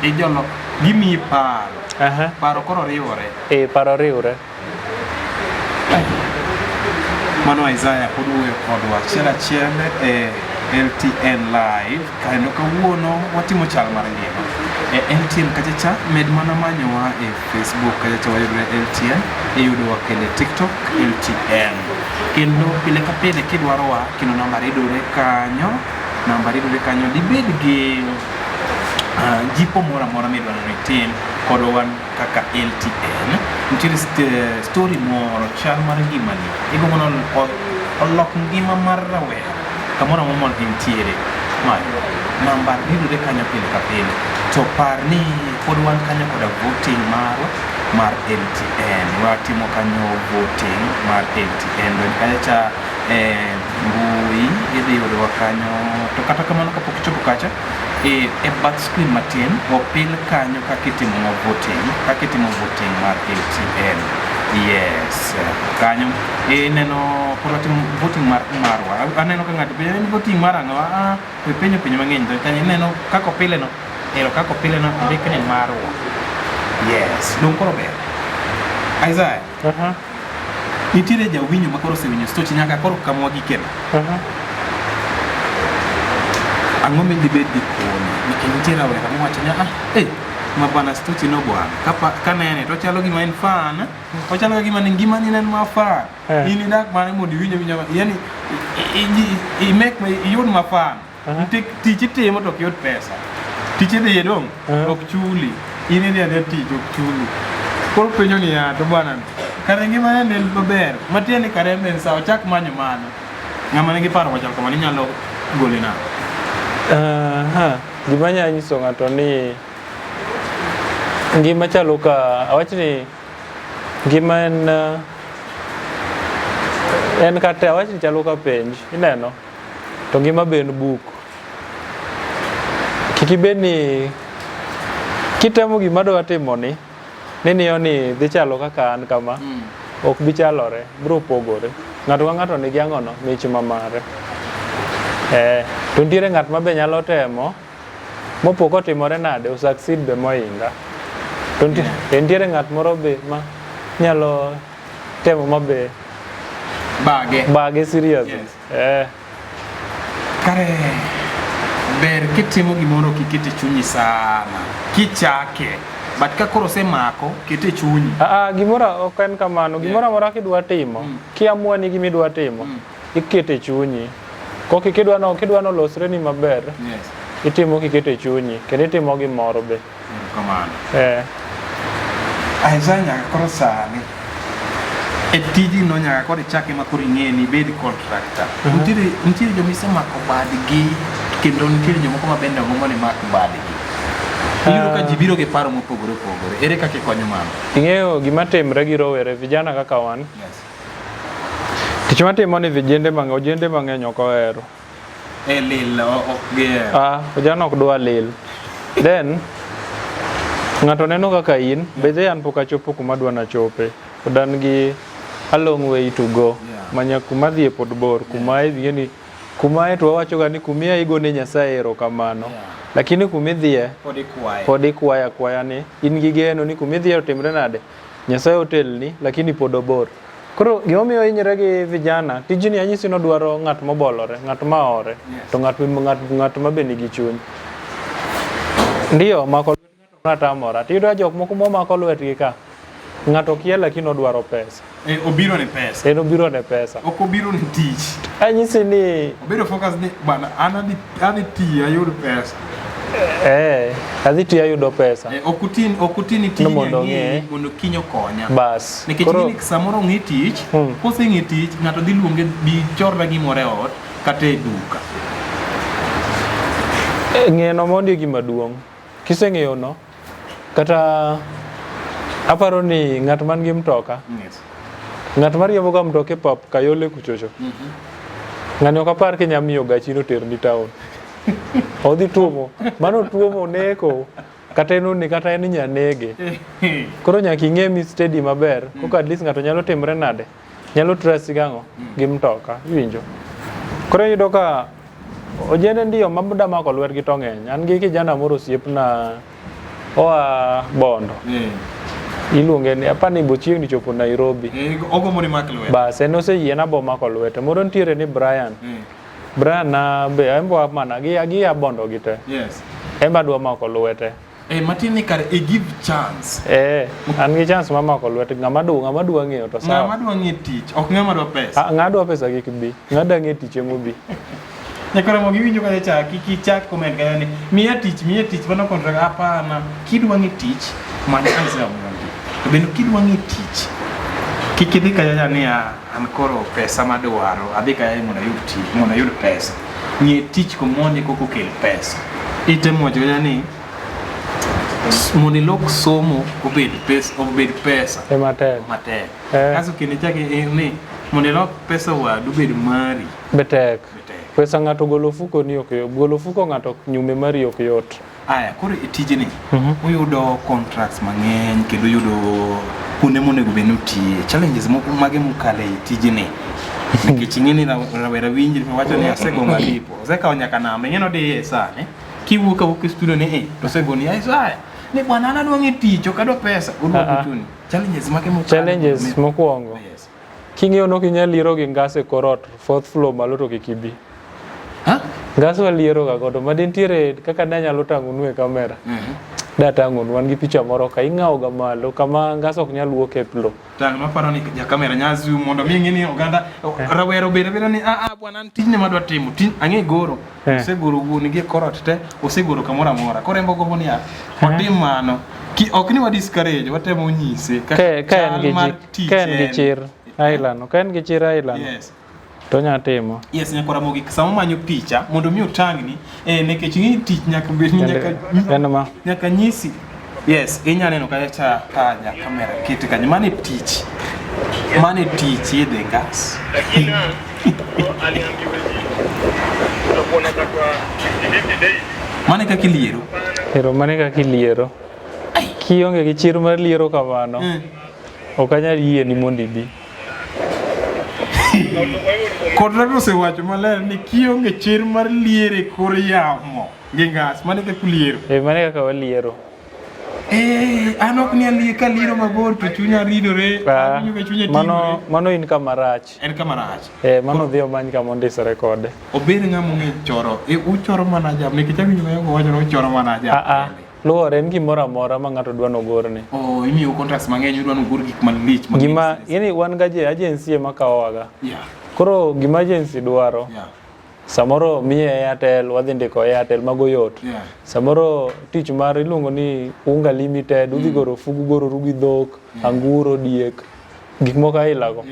ijolo gimiyi paro. Aha. Paro koro riwore. E paro riwre. Mano Isaiah pod wuoyo kodwa achiel achiel e LTN Live kendo kawuono watimo chal mar ngima e LTN kacha cha med mana manyowa e Facebook kacha cha wayudore LTN iyudowa kendo e TikTok LTN kendo pile ka pile kidwarowa kendo namba ridore kanyo namba ridore kanyo dibed gi jipo moro amora midwaro ni itim kodwa wan kaka LTN nitiere story moro chal mar ngimani igombo ni olok ngima mar rawera kamoro amora ma entiere mayo namba yudore kanyo pile ka pile to par ni pod wan kanyo koda voting marwa mar LTN watimo kanyo voting mar LTN donj kacha cha e mbui idhi yudowa kanyo to kata kamano kapok ichopo kacha e bath screen matin opil kanyo kaka itimo na voting kaka itimo voting mar LTN yes kanyo ineno pod watimo voting mar marwa aneno ka ng'ato penjo en voting mar ang'o ah we penjo penjo mang'eny to kanyo ineno kaka opile no ero kaka opile no ondik ni marwa yes dong koro ber Isaiah nitiere jawinjo ma koro osewinjo stochi nyaka koro kama wagikeno ang'o midibed gi koni nikech nitie rawera mowacho ni ah eh ma bwana stochi no bwana kanene to ochalo gima en fan ochalo ka gima ni ngimani ne en ma fan in idak mana mondo iwinj awinja yani i make iyud ma fan Nitie tich itimo to ok iyud pesa. Tich idhiye dong' ok chuli. In idhi adhiya tich ok chuli. Koro penjo niya to bwana kare ngimane ne en maber matiende ni kare en be en sawa chak manyo mano. Ng'ama nigi paro machal kamano inyalo gole nade? Aha, gima anyalo nyiso ng'ato ni ngima chalo ka awach ni ngima en en kata awach ni chalo ka penj ineno to ngima be en buk. Kik ibed ni kitemo gima adwa timo ni ning'iyo ni dhi chalo kaka an kama ok bi chalore, biro pogore. Ng'ato ka ng'ato nigi ang'ono, mich ma mare. To nitiere ng'at ma be nyalo temo mopo kotimore nade o succeed be mohinga. To nitiere ng'at moro be ma nyalo temo ma be Bage. bage seriously. Yes. Eh. Kare ber kitimo gimoro kikete chunyi sana kichake but ka koro osemako kete chunyi. Ah, gimoro ok en kamano. Gimoro amora kidwa timo, kiamua ni gima idwa timo, ikete chunyi. Koki kidwa no kidwa no losre ni maber. Yes. Itimo kiketo e chunyi kendo itimo gi mor be. Kamano. Eh. Isaiah nyaka koro sani e tijino nyaka koro ichake ma koro ing'e ni ibed contractor. Nitiere joma isemako badgi kendo nitiere jomoko ma bende gombo ni mak badgi. Iyudo ka ji biro gi paro mopogore opogore. Ere kaka ikonyo mano? Ing'eyo gima timre gi rowere vijana kaka wan. Yes. Tich matimo ni vijende mang'eny, ojende mang'eny ok ohero. E lil ok gihero. Ah, ojana ok dwa lil. Then ng'ato neno kaka in, be an pok achopo kuma adwa nachope. Pod an gi a long way to go. Yeah. Manya kuma adhiye pod bor, kuma idhiye ni kuma aye to wawachoga ni kuma iaye igone Nyasaye erokamano. Yeah. Lakini kuma idhiye Pod ikwaye. pod ikwaya akwaya ni in gi geno ni kuma idhiye otimre nade? Nyasaye otelni lakini pod obor. Koro gimomiyo hinyre gi vijana, tijni anyisi ni odwaro ng'at mobolore, ng'at ma hore, Yes. to ng'at ma be nigi chuny. Ndiyo, mako lwet ng'ato natamora. Tiyudo ka jok moko momako lwetgi ka, ng'ato kia lakini odwaro pesa. E, obiro ne pesa. En obiro ne pesa. Ok obiro ne tich. Anyisi ni Obedo focus ni bana an adhi tiyo ayud pesa. Adhi tiyo ayudo pesa. Ok uti ni tijni mondo ang'e ong'e. mondo kiny okonya. Bas. Nikech Koro, ing'e ni samoro ong'e tich, koseng'e tich, ng'ato dhi luonge bi chorna gimoro e ot kata e duka. Ng'eno mondi e gima duong'. Kiseng'eyo no, kata aparo ni ng'at man gi mtoka, Yes. ng'at mariembo ga mtoka e pap Kayole kuchocho. Ng'ani ok apar kinya miyo gachi no terni town. Odhi tuomo, mano tuomo neko, kata en one kata en inya nege. Koro nyaka ing'e mi steady maber, koka at least ng'ato nyalo timre nade? Nyalo trust gang'o? Gi mtoka, iwinjo? Koro iyudo ka ojende ndiyo ma da mako lwetgi to ng'eny. An gi kijana moro osiepna oa Bondo. Iluonge ni apani bo chiegni chopo Nairobi. Ogombo ni mak lwete. Bas en oseyiena bo mako lwete. Moro nitiere ni Brian. Brian na be en bo mana gi gi a Bondo gi te. Yes. En be adwa mako lwete. Matin ni kare i give chance. An gi chance mar mako lwete ng'ama dwa ng'eyo to sawa. Ng'ama dwa ng'e tich, ok ng'ama dwa pesa. Ah, ng'ama dwa pesa kik bi. Ng'ama dwa ng'e tich ema obi. Nyakora mogi winjo kacha cha kik ichak comment kacha ni miya tich mano contract hapana. Kidwa ng'e tich many Isaiah Omondi. To bende kidwa ng'e tich kik idhi kacha cha ni an koro pesa madwaro adhi kacha mondo ayud tich mondo ayud pesa. Ng'e tich komondi koko kel pesa. Itemo wacho kacha ni mondo ilok somo obed pesa obed pesa. Ema tek. Matek. Kaso kendo ichak ni mondo ilok pesa wadu obed mari. Be tek. Pesa ng'ato golo ofuko ni ok yot. Golo ofuko ng'ato nyume mari ok yot. Aya, koro e tijni uyudo contracts mang'eny kendo uyudo kuonde monego bed ni utiye. Challenges moko mage mukale e tijni? Nikech ing'e ni rawera winji wacho ni asegombo alipo. Osekawo nyaka namba, ing'e ni odiye sani. Kiwuok awuok e studio ni to osegoni Isaiah. Ni bwana an adwa ng'e tich, ok adwa pesa. Odwa kuchuni. Challenges mage mukale? Challenges mokwongo. Yes. King'eyo ni ok inyal liero gi ngas e kor ot, fourth floor malo to kik ibi. Ha? Ngas waliero ga godo, ma nitiere kaka ne anyalo tang'onu e kamera. Datang'onu, wan gi picha moro ka ing'awo ga malo kama ngas ok nyal wuok e plo. Tang' maparo ni ja kamera nya zoom mondo mi ing'e ni oganda rawera obed abeda ni a bwana an tijni madwa timo, tij ang'e goro. Osegoro wuon gi e kor ot te, osegoro kamoro amora. Koro en gombo niya, otim mano. Ok ni wa discourage, watemo nyise kaka chal mar tich ka en gi chir ailano, ka en gi chir ailano. Yes. To onya timo. Yes, nyakora mogik sama omanyo picha mondo mi otang'ni nikech ing'e tich nyaka bed ni nyaka en ma nyaka nyisi. Yes, inya neno kacha cha ka ja kamera kete kanyo. Mano e tich. Mano e tich idhi ngas. Mano e kaka iliero. Ero mano e kaka iliero. Kionge gi chir mar liero kamano, ok anyal yieni mondo ibi. Contractor osewacho maler ni kionge chir mar liero e kor yamo gi ngas, mano e kaka uliero. Mano e kaka waliero. An ok ni alie ka liero mabor to chunya ridore, awinjo ka chunya ting'ore. Mano in kama rach. En kama rach. Mano dhi omany kama ondisore kode. Obed ng'ama ong'e choro. Uchoro mana ajab nikech awinjo ka wacho ni uchoro mana ajab. Luwore en gimoro amora ma ng'ato dwa nogorne. Oh, imiyo contracts mang'eny udwa nogor gik malich mang'eny. Gima yani wan ga je agency ema kawowaga. Yeah. Koro gima agency dwaro. Yeah. Samoro miye Airtel, wadhi ndiko Airtel, mago yot. Samoro tich mar iluongo ni Unga Limited, udhi goro fugu, gororu gi dhok, anguro, diek, gik moko aila go.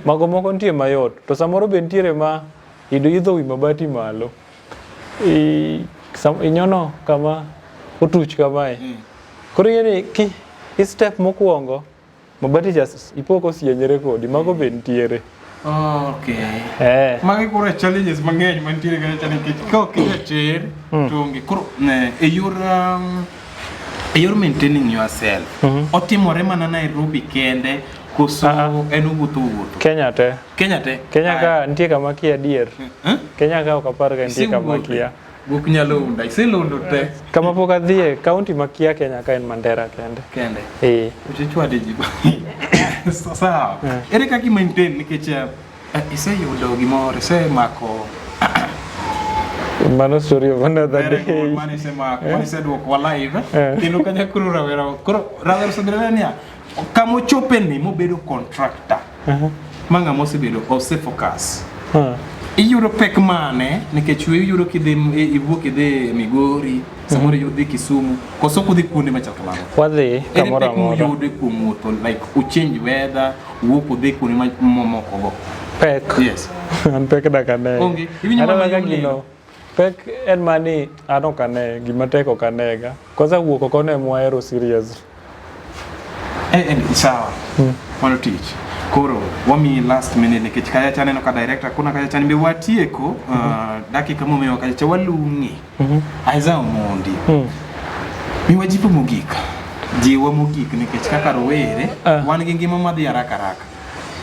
Mago moko nitie mayot. To samoro be nitiere ma idho wi mabati malo. Inyono kama otuch kamae. Koro ing'e ni ki i step mokwongo mabati cha ipo kosienyre kodi, mago be nitiere. Okay. Eh. Magi koro challenges mang'eny mantiere kacha cha nikech ka ok ijachir to onge. Koro e yor e yor maintaining yourself otimore mana Nairobi kende koso en owuotho owuotho? Kenya te. Kenya te? Kenya ka nitie kama kia adier. Eh? Kenya ka ok apar ka nitie kama Isewuotho? kia. Buk Nyalunda, iselondo te Kama pok adhiye, kaunti makia Kenya ka en Mandera kende. kende. Eh. Uchichwade ji. Sawa. Ere kaka i maintain nikech iseyudo gimoro, isemako Mano story of another Very day. good, mano isemako, mano iseduoko wa live. Eh. Kendo kanya koro rawera, koro rawera osebedo niya, kama ochope ni mobedo contractor. Ma ng'ama osebedo ose focus. Huh. Iyudo pek mane nikech iyudo kidhi iwuok idhi Migori, samoro idhi Kisumu, koso ok udhi kuonde machal kamago. Wadhi Ere kamoro pek amora. muyudo kuom wuotho like uchange weather, wuok udhi kuonde mamoko go. Pek. Yes. An pek dak ane. Onge. Iwinjo Aneno mama ka yom gino. lendo. Pek en mani an ok ane, gima tek ok anega. Kwanza wuok oko no ema wahero serious. Eh, eh, sawa. Mano tich. Koro wamiyi last minute nikech kacha aneno ka director kuna kacha ni be watieko dakika momiwa kacha walung'i. Isaiah Omondi. Miwa jipo mogik. Jiwa mogik nikech kaka rowere wan gi ngima madhi haraka haraka.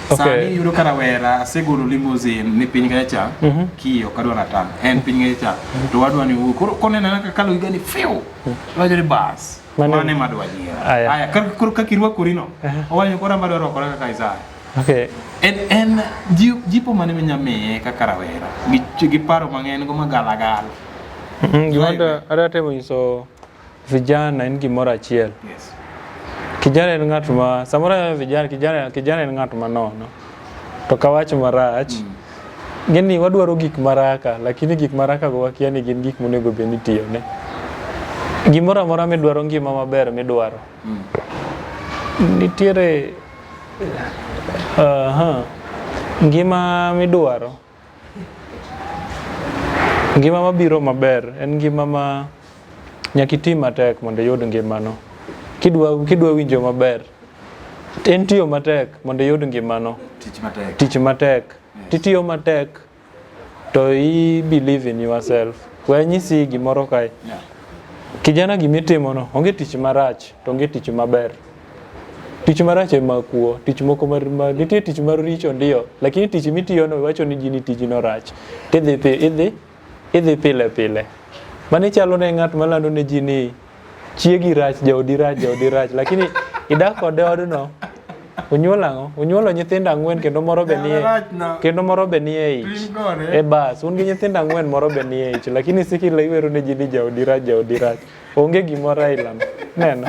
Okay. Sani iyudo ka rawera asegolo limousine ni piny kacha cha kiyo ok adwa natang' en piny kacha cha to wadwa ni wuo koro koneno kaka kalo higa ni fiu wacho ni bas mane madwa nyiewo. Aya. Aya, koro kaka irwakorino, owacho ni koro an be adwa rwakora kaka Isaya. Okay. En jipo mane minya miye kaka rawera gi paro mang'eny go magalagala? Gima adwa temo nyiso vijana en gimoro achiel. Yes. Kijana en ng'at ma samoro aneno vijana kijana en ng'at ma nono. To kawach marach, ng'eni wadwaro gik maraka, lakini gik maraka go wakia ni gin gik monego bed ni itiyone. Gimoro amora midwaro ngima maber midwaro. Nitiere ngima midwaro. Ngima mabiro maber en ngima ma nyaka iti matek mondo iyud ngimano. Kidwa winjo maber, en tiyo matek mondo iyud ngimano. Tich matek. Tich matek. Titiyo matek to i believe in yourself. We anyisi gimoro kae. Yeah. Kijana gimitimo no, onge tich marach to onge tich maber. Tich marach ema kuo, tich moko mar, nitie tich mar richo ndio, lakini tich mitiyo no iwacho ni ji ni tijno rach. Tidhi idhi pile pile. Mano chalo ne ng'at malando ne ji ni chiegi rach, jaodi rach, jaodi rach, lakini idak kode odno, unyuolo ang'o? Unyuolo nyithindo ang'wen kendo moro be nie kendo moro be nie ich. E bas, un gi nyithindo ang'wen moro be nie ich, lakini sikila iwero ne ji ni jaodi rach, jaodi rach. Onge gimoro ailano. Neno.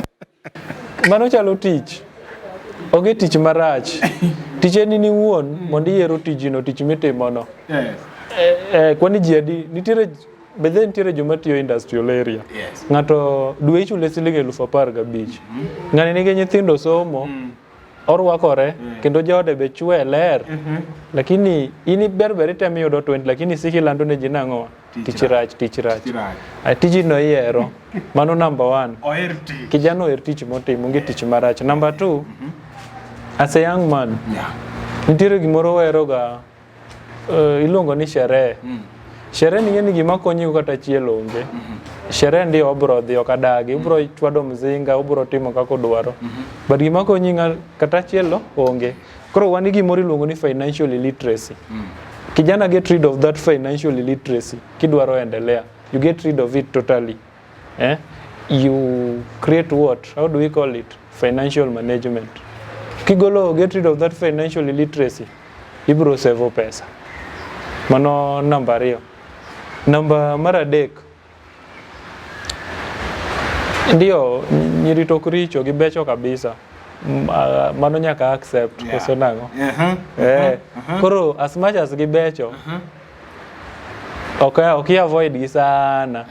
Mano chalo tich. Onge tich marach. Tich en in iwuon mondo iyiero tijino, tich mitimono. Yes. Kwani ji adi, nitiere bedhe nitiere joma tiyo industrial area. Yes. Ng'ato dwe ichule siling 15,000. Ng'ani nigi nyithindo somo, orwakore, kendo jaode be chwe ler. Lakini in ber ber itemo yudo 20, lakini isiko ilando ne ji nang'o? Tich rach, tich rach. Tich rach. Ay, tijino iyiero. Mano number 1. Oher tich. Kijana oher tich motimo, onge tich marach. Number 2, as a young man, Yeah. nitiere gimoro waheroga iluongo ni sherehe. Sherehe ni ng'eni gima konyi go kata chiel onge. Sherehe ndio obro dhi ok adagi, ubro chwado mzinga, ubro timo kaka udwaro. But gima konyi kata chielo onge. Koro wan gi gimoro iluongo ni financial illiteracy. Kijana get rid of that financial illiteracy kidwaro endelea. You get rid of it totally. You create what? How do we call it? Financial management. Kigolo get rid of that financial illiteracy, ibro save pesa. Mano namba 2. Namba mar 3. Ndio, nyiri to ok richo, gibecho kabisa. Mano nyaka accept, koso nang'o? Koro as much as gibecho, Ok i avoid gi sana.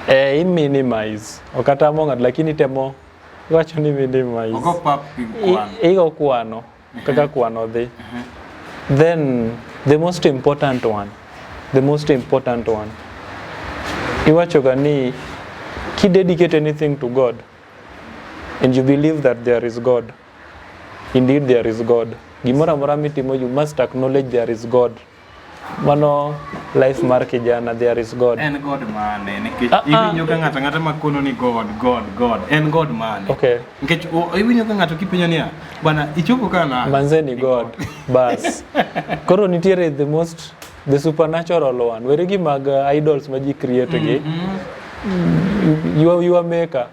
Eh, i minimize. Ok atamo ng'ato lakini temo iwacho ni minimize. Ogo pap gi kwano. Igo kwano kaka kwano dhi. Then the most important one, the most important one. Iwacho ga ni ki dedicate anything to God and you believe that there is God. Indeed there is God. Gimoro amora mitimo you must acknowledge there is God. Mano life mar kijana there is God. En God mane? Nikech Ah, ah. iwinjo ka ng'ato ang'ata makono ni God, God, God. En God mane? Okay. Nikech iwinjo ka ng'ato kipenjo niya, bwana ichopo ka na. Manze ni God. Bas. Koro nitiere the most the supernatural one. Were gi mag idols ma ji create gi. You are maker.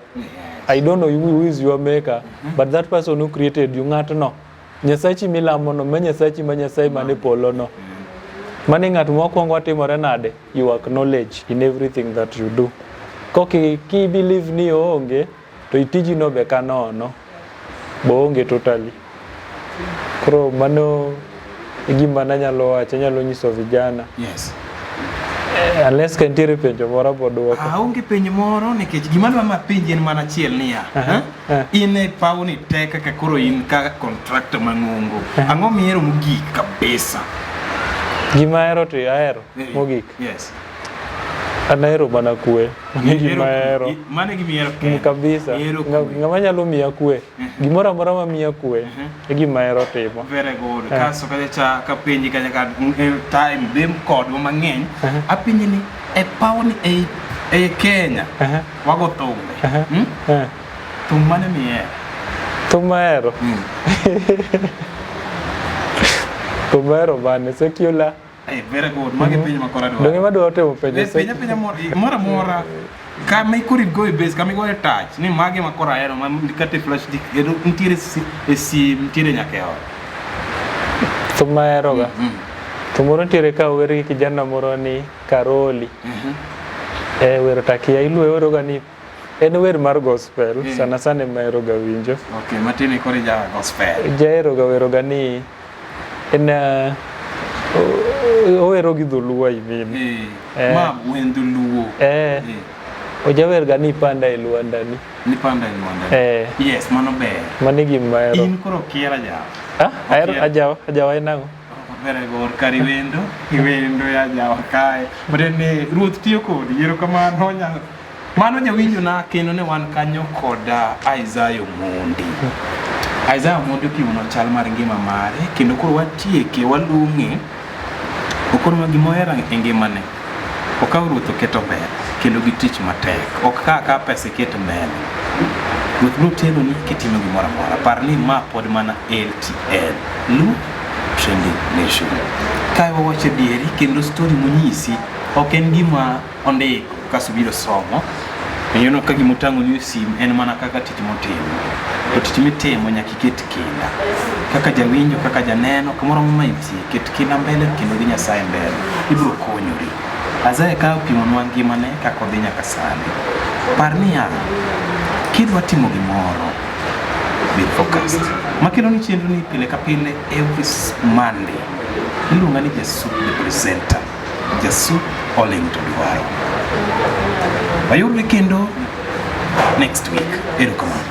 I don't know who is your maker, but that person who created you ng'atno. Nyasachi milamo no, ma Nyasachi ma Nyasaye man e polo no. Mane ng'at mokwongo watimore nade? You acknowledge in everything that you do. Koki ki believe ni oonge, to itiji no be kanono. Bo onge totally. Koro mano e gima nanyalo wacho, anyalo nyiso vijana. Yes. Unless ka nitiere penjo moro aboduoko. Aonge penjo moro nikech gima dwa mapenji en mana achiel niya. Eh? In e pawni te kaka koro in ka contractor mang'ongo. Ang'o mihero mogik kabisa? Gima ahero to ahero mogik. Yes. An ahero mana kwe. Mano e gima ahero. Mano e gima ihero kende. Kabisa. Ihero kwe. Ng'ama nyalo miya kwe. Gimoro amora ma miya kwe e gima ahero timo. Very good. Kasto kacha cha kapenji kacha ka time dhi kodwa mang'eny. Apenji ni e pawni e Kenya wago thumbe. Thum mane mihero? Thum mahero. Thum mahero mane? Secular. Hey, very good. Magi penjo ma koro adwaro. Donge madwa timo penjo Penja penja moro amora. Kama ikoro igoyo base, kama igoyo touch, ni magi ma koro ahero, ma kata e flash disk, kendo nitiere e sim, nitiere nyaka e ot. Thum mahero ga. Thum moro nitiere ka ower gi kijana moro ni Karoli. Wero takia iluwe wero ga ni en wer mar gospel, sana sana ema ahero ga winjo. Okay, matin koro ija gospel. Jahero ga wero ga ni en owero gi dholuo I mean. Ma wend dholuo. Ojawer ga ni panda e lwandani. Ni panda e lwandani. Yes, mano ber. Mano e gima ahero. In koro kier ajawa. Ah, ahero ajawa, ajawa en ang'o? Very good. Kar iwendo, iwendo ya ajawa kae. Matiende ni ruoth tiyo kodi, erokamano nya. Mano jawinjo na kendo ne wan kanyo kod Isaiah Omondi. Isaiah Omondi opimonwa chal mar ngima mare kendo koro watieke walung'e okonwa gima ohero e ngimane. Okawo ruoth oketo mbele kendo gi tich matek. Ok ka ka pesa iketo mbele. Ruoth biro teloni kitimo gimoro amora. Par ni ma pod mana LTN. Luo Trending Nation. Kae wawacho adieri kendo story monyisi ok en gima ondiko kasto biro somo. Ineno ka gima otang'oni e sim en mana kaka tich motimo. To tich mitimo nyaka iket kinda. Kaka jawinjo, kaka janeno, kamoro amora ma intie, ket kinda mbele kendo gi Nyasaye mbele. Ibiro konyori. Isaiah ka opimonwa ngimane kaka odhi nyaka sani. Par niya, kidwa timo gimoro, be focused. Makelo ni chenro ni pile ka pile every Monday. Iluonga ni Jasup the presenter. Jasup Oling to dwaro. Wayudre kendo next week. Erokamano.